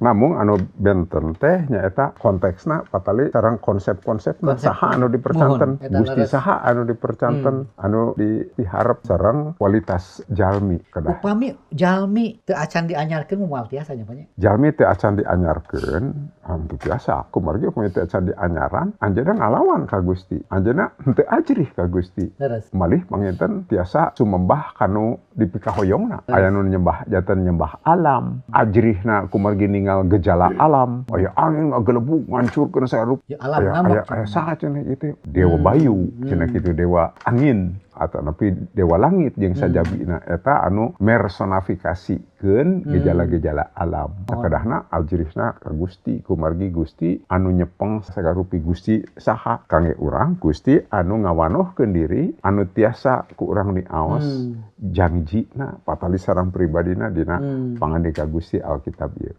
Namun anu benten teh nyaeta konteksna patali sareng konsep-konsepna. Konsep. Saha anu dipercanten, Muhun, eta Gusti leres. saha anu dipercanten, anu dipiharep sareng kualitas jalmi kedah. Upami jalmi teu acan dianyarkeun, moal tiasa nya, Pak, nya? Jalmi teu acan dianyarkeun henteu tiasa. Kumargi upami teu acan dianyaran, anjeunna ngalawan ka Gusti, anjeunna henteu ajrih ka Gusti. Malih panginten tiasa sumembah kanu dipikahoyongna. Aya nu nyembah janten nyembah alam, ajrihna kumargi ningal gejala alam, aya angin ngagelebug ngancurkeun sarup. Ya, alam aya ngamuk aya cenah. Aya saha cenah ieu teh, dewa bayu cenah kitu, dewa angin atau nepi dewa langit jeung sajabina. Eta anu mersonifikasikeun gejala-gejala alam. Sakedahna ajrihna ka Gusti, kumargi Gusti anu nyepeng sagarupi. Gusti saha kangge urang? Gusti anu ngawanohkeun diri, anu tiasa ku urang diaos jangjina patali sareng pribadina dina pangandika Gusti Alkitab ieu.